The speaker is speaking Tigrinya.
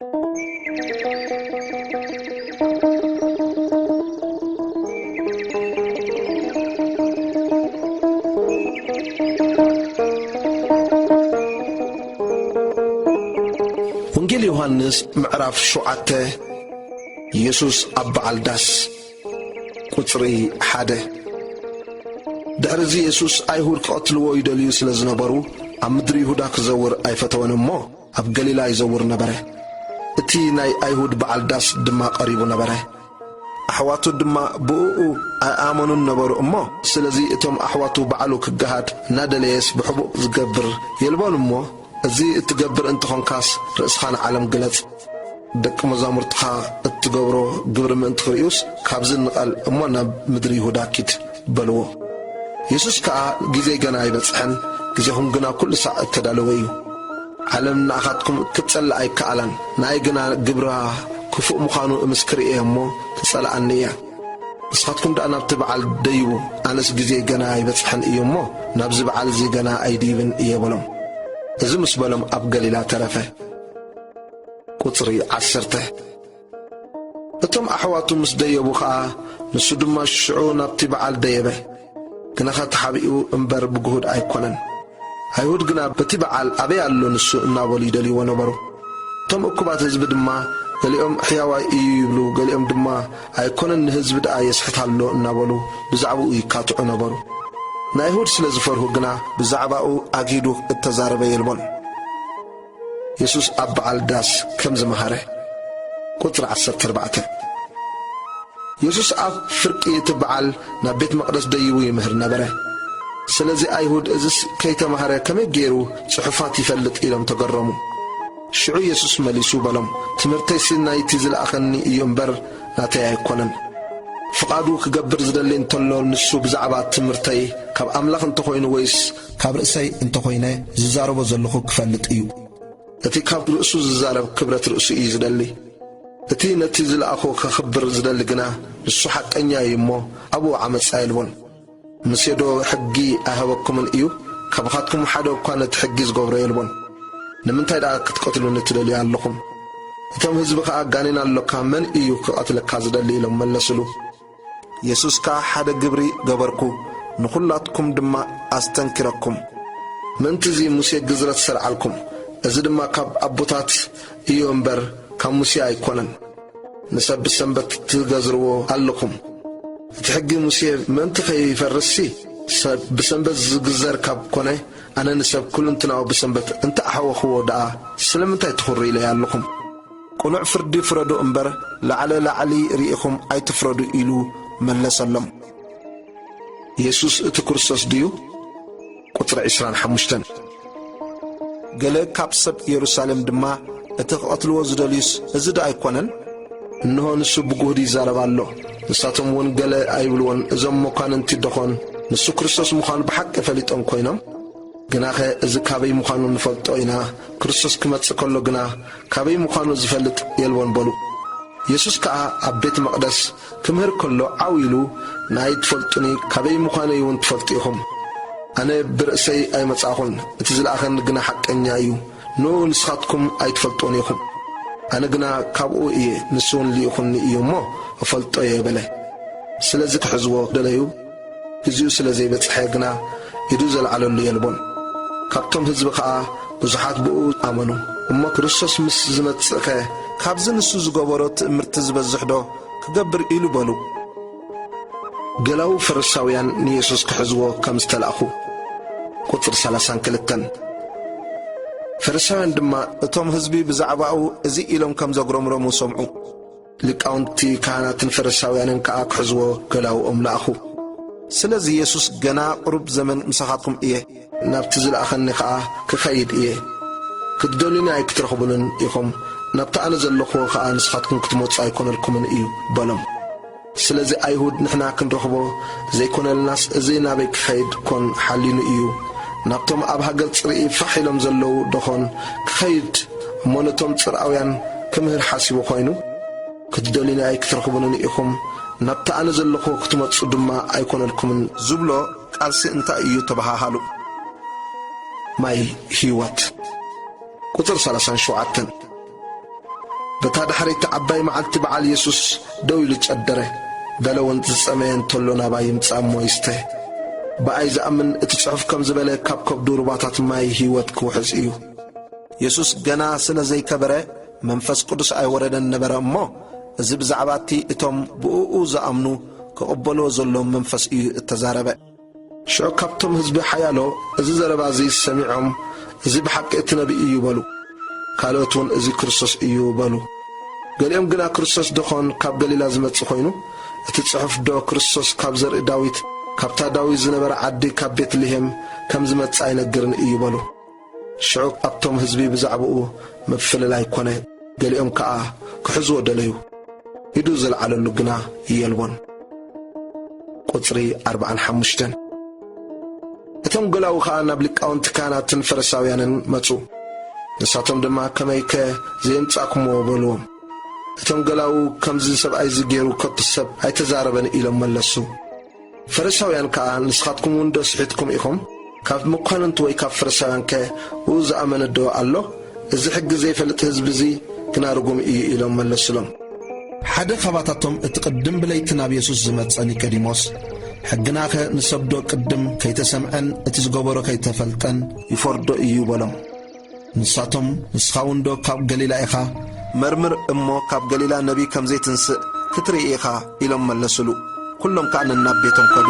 ወንጌል ዮሃንስ ምዕራፍ ሸውዓተ። የሱስ ኣብ በዓል ዳስ። ቁጽሪ ሓደ። ድሕርዚ የሱስ ኣይሁድ ክቐትልዎ ይደልዩ ስለ ዝነበሩ፣ ኣብ ምድሪ ይሁዳ ክዘውር ኣይፈተወን እሞ፣ ኣብ ገሊላ ይዘውር ነበረ። እቲ ናይ ኣይሁድ በዓል ዳስ ድማ ቀሪቡ ነበረ። ኣሕዋቱ ድማ ብእኡ ኣይኣመኑን ነበሩ እሞ፣ ስለዚ እቶም ኣሕዋቱ ባዕሉ ክገሃድ እናደለየስ ብሕቡእ ዝገብር የልቦን እሞ፣ እዚ እትገብር እንተኾንካስ ርእስኻ ንዓለም ግለጽ። ደቂ መዛሙርትኻ እትገብሮ ግብሪ ምእንቲ ክርእዩስ ካብዚ ንቐል እሞ ናብ ምድሪ ይሁዳ ኪድ በልዎ። የሱስ ከኣ ግዜ ገና ኣይበጽሐን፣ ግዜኹም ግና ኩሉ ሳዕ እተዳለወ እዩ። ዓለም ንኣኻትኩም ክትጸልእ ኣይከኣላን፣ ንኣይ ግና ግብራ ክፉእ ምዃኑ እምስክር እየ እሞ ትጸልኣኒ እያ። ንስኻትኩም ደኣ ናብቲ በዓል ደይቡ፣ ኣነስ ግዜ ገና ኣይበጽሐን እዩ እሞ ናብዚ በዓል እዚ ገና ኣይድይብን እየ በሎም። እዚ ምስ በሎም ኣብ ገሊላ ተረፈ። ቁጽሪ ዓሰርተ። እቶም ኣሕዋቱ ምስ ደየቡ ኸኣ ንሱ ድማ ሽዑ ናብቲ በዓል ደየበ። ግናኸ ተሓቢኡ እምበር ብግሁድ ኣይኮነን። ኣይሁድ ግና በቲ በዓል ኣበይ ኣሎ ንሱ እናበሉ ይደልይዎ ነበሩ። እቶም እኩባት ህዝቢ ድማ ገሊኦም ሕያዋይ እዩ ይብሉ፣ ገሊኦም ድማ ኣይኮነን ንህዝቢ ደኣ የስሕት ኣሎ እናበሉ ብዛዕባኡ ይካትዑ ነበሩ። ንኣይሁድ ስለ ዝፈርሁ ግና ብዛዕባኡ ኣግሂዱ እተዛረበ የልቦን። የሱስ ኣብ በዓል ዳስ ከም ዝመሃረ። ቁጽሪ ዓሰርተ ኣርባዕተ። የሱስ ኣብ ፍርቂ እቲ በዓል ናብ ቤት መቕደስ ደይቡ ይምህር ነበረ። ስለዚ ኣይሁድ፣ "እዝስ ከይተማህረ ከመይ ገይሩ ጽሑፋት ይፈልጥ?" ኢሎም ተገረሙ። ሽዑ የሱስ መሊሱ በሎም፣ "ትምህርተይሲ ናይቲ ዝለኣኸኒ እዩ እምበር ናተይ ኣይኮነን። ፍቓዱ ክገብር ዝደሊ እንተሎ ንሱ ብዛዕባ ትምህርተይ ካብ ኣምላኽ እንተኾይኑ ወይስ ካብ ርእሰይ እንተኾይነ ዝዛረቦ ዘለኹ ክፈልጥ እዩ። እቲ ካብ ርእሱ ዝዛረብ ክብረት ርእሱ እዩ ዝደሊ። እቲ ነቲ ዝለኣኾ ከኽብር ዝደሊ ግና ንሱ ሓቀኛ እዩ እሞ ኣብኡ ዓመጻ የልቦን። ሙሴ ዶ ሕጊ ኣይሃበኩምን እዩ? ካባኻትኩም ሓደ እኳ ነቲ ሕጊ ዝገብሮ የልቦን። ንምንታይ ደኣ ክትቀትሉኒ ትደልዩ ኣለኹም? እቶም ህዝቢ ኸኣ ጋኔን ኣሎካ፣ መን እዩ ክቐትለካ ዝደሊ?" ኢሎም መለስሉ። የሱስ ከኣ ሓደ ግብሪ ገበርኩ፣ ንኹላትኩም ድማ ኣስተንኪረኩም። ምእንቲ እዚ ሙሴ ግዝረት ሰርዓልኩም፣ እዚ ድማ ካብ ኣቦታት እዩ እምበር ካብ ሙሴ ኣይኮነን። ንሰብ ብሰንበት ትገዝርዎ ኣለኹም። እቲ ሕጊ ሙሴ ምእንቲ ከይፈርስሲ፣ ሰብ ብሰንበት ዝግዘር ካብ ኮነ፣ ኣነ ንሰብ ኩልንትናኡ ብሰንበት እንተ ኣሕወኽዎ ደኣ ስለምንታይ ትኹሩ ኢለያ ኣለኹም? ቅኑዕ ፍርዲ ፍረዱ እምበር፣ ላዕለ ላዕሊ ርኢኹም ኣይትፍረዱ ኢሉ መለሰሎም። የሱስ እቲ ክርስቶስ ድዩ? ቁጽሪ ዕስራን ሓሙሽተን። ገለ ካብ ሰብ የሩሳሌም ድማ፣ "እቲ ክቐትልዎ ዝደልዩስ እዚ ዶ ኣይኮነን? እንሆ ንሱ ብጉህዲ ይዛረብ ኣሎ። ንሳቶም እውን ገለ ኣይብልዎን፣ እዞም መኳንንቲ ደኾን ንሱ ክርስቶስ ምዃኑ ብሓቂ ፈሊጦም ኮይኖም?" ግናኸ እዚ ካበይ ምዃኑ ንፈልጦ ኢና፣ ክርስቶስ ክመጽእ ከሎ ግና ካበይ ምዃኑ ዝፈልጥ የልቦን በሉ። የሱስ ከኣ ኣብ ቤት መቕደስ ክምህር ከሎ ዓው ኢሉ፣ "ንኣይ ትፈልጡኒ፣ ካበይ ምዃነይ እውን ትፈልጡ ኢኹም። ኣነ ብርእሰይ ኣይመጻእኹን፣ እቲ ዝለኣኸኒ ግና ሓቀኛ እዩ። ንኡ ንስኻትኩም ኣይትፈልጥዎን ኢኹም። ኣነ ግና ካብኡ እየ፣ ንሱ እውን ልኢኹኒ እዩ እሞ እፈልጦ እየ" በለ። ስለዚ ክሕዝዎ ደለዩ። ግዜኡ ስለ ዘይበጽሐ ግና ኢዱ ዘልዓለሉ የልቦን። ካብቶም ህዝቢ ኸኣ ብዙሓት ብእኡ ኣመኑ። እሞ ክርስቶስ ምስ ዝመጽእኸ ካብዚ ንሱ ዝገበሮ ትእምርቲ ዝበዝሕ ዶ ክገብር ኢሉ በሉ። ገላዉ ፈሪሳውያን ንየሱስ ክሕዝዎ ከም ዝተላእኹ። ቁጽሪ ሰላሳን ክልተን። ፈሪሳውያን ድማ እቶም ህዝቢ ብዛዕባኡ እዚ ኢሎም ከም ዘጉረምረሙ ሰምዑ። ሊቃውንቲ ካህናትን ፈሪሳውያንን ከኣ ክሕዝዎ ገላውኦም ለኣኹ። ስለዚ የሱስ፣ "ገና ቁሩብ ዘመን ምሳኻትኩም እየ፣ ናብቲ ዝለኣኸኒ ከኣ ክኸይድ እየ። ክትደልዩኒ ኣይክትረኽቡንን ኢኹም፣ ናብቲ ኣነ ዘለኹዎ ከኣ ንስኻትኩም ክትመጹ ኣይኮነልኩምን እዩ" በሎም። ስለዚ ኣይሁድ፣ "ንሕና ክንረኽቦ ዘይኮነልናስ፣ እዚ ናበይ ክኸይድ ኮን ሓሊኑ እዩ? ናብቶም ኣብ ሃገር ጽርኢ ፋሕ ኢሎም ዘለዉ ደኾን ክኸይድ እሞ ነቶም ጽርኣውያን ክምህር ሓሲቡ ኮይኑ?" "ክትደልዩኒ ኣይክትረኽቡንን ኢኹም፣ ናብቲ ኣነ ዘለኹ ክትመጹ ድማ ኣይኮነልኩምን" ዝብሎ ቃልሲ እንታይ እዩ? ተበሃሃሉ። ማይ ህይወት። ቁጽሪ ሰላሳን ሸውዓተን። እታ ድሕረይቲ ዓባይ መዓልቲ በዓል የሱስ ደው ኢሉ ጨደረ። ገለ እውን ዝጸመየ እንተሎ ናባይ ይምጻእ እሞ ይስተ። ብኣይ ዝኣምን እቲ ጽሑፍ ከም ዝበለ ካብ ከብዱ ሩባታት ማይ ህይወት ክውሕዝ እዩ። የሱስ ገና ስለ ዘይከበረ መንፈስ ቅዱስ ኣይወረደን ነበረ እሞ፣ እዚ ብዛዕባ እቲ እቶም ብእኡ ዝኣምኑ ክቕበልዎ ዘሎም መንፈስ እዩ እተዛረበ። ሽዑ ካብቶም ህዝቢ ሓያሎ እዚ ዘረባ እዚ ሰሚዖም፣ "እዚ ብሓቂ እቲ ነቢይ እዩ" በሉ። ካልኦት እውን፣ "እዚ ክርስቶስ እዩ" በሉ። ገሊኦም ግና፣ "ክርስቶስ ደኾን ካብ ገሊላ ዝመጽእ ኮይኑ? እቲ ጽሑፍ ዶ ክርስቶስ ካብ ዘርኢ ዳዊት፣ ካብታ ዳዊት ዝነበረ ዓዲ ካብ ቤትልሄም ከም ዝመጽእ ኣይነግርን እዩ?" በሉ። ሽዑ ኣብቶም ህዝቢ ብዛዕባኡ ምፍልላይ ኮነ። ገሊኦም ከኣ ክሕዝዎ ደለዩ። ኢዱ ዝለዓለሉ ግና የልቦን። ቁጽሪ ኣርብዓን ሓሙሽተን። እቶም ገላዉ ኸኣ ናብ ሊቃውንቲ ካህናትን ፈሪሳውያንን መጹ። ንሳቶም ድማ፣ "ከመይከ ዘየምጻእኩምዎ?" በልዎም። እቶም ገላዉ፣ "ከምዚ ሰብኣይ እዚ ገይሩ ከቶ ሰብ ኣይተዛረበን" ኢሎም መለሱ። ፈሪሳውያን ከኣ፣ "ንስኻትኩም እውን ዶ ስሒትኩም ኢኹም? ካብ መኳንንቱ ወይ ካብ ፈሪሳውያንከ ብኡ ዝኣመነ ዶ ኣሎ? እዚ ሕጊ ዘይፈልጥ ህዝቢ እዚ ግና ርጉም እዩ" ኢሎም መለሱሎም። ሓደ ኻባታቶም፣ እቲ ቅድም ብለይቲ ናብ የሱስ ዝመጸ ኒቆዲሞስ፣ "ሕግናኸ ንሰብ ዶ ቅድም ከይተሰምዐን እቲ ዝገበሮ ከይተፈልጠን ይፈርዶ እዩ?" በሎም። ንሳቶም፣ "ንስኻ እውን ዶ ካብ ገሊላ ኢኻ? መርምር እሞ ካብ ገሊላ ነቢይ ከም ዘይትንስእ ክትርኢ ኢኻ" ኢሎም መለሱሉ። ኩሎም ከኣ ነናብ ቤቶም ከዱ።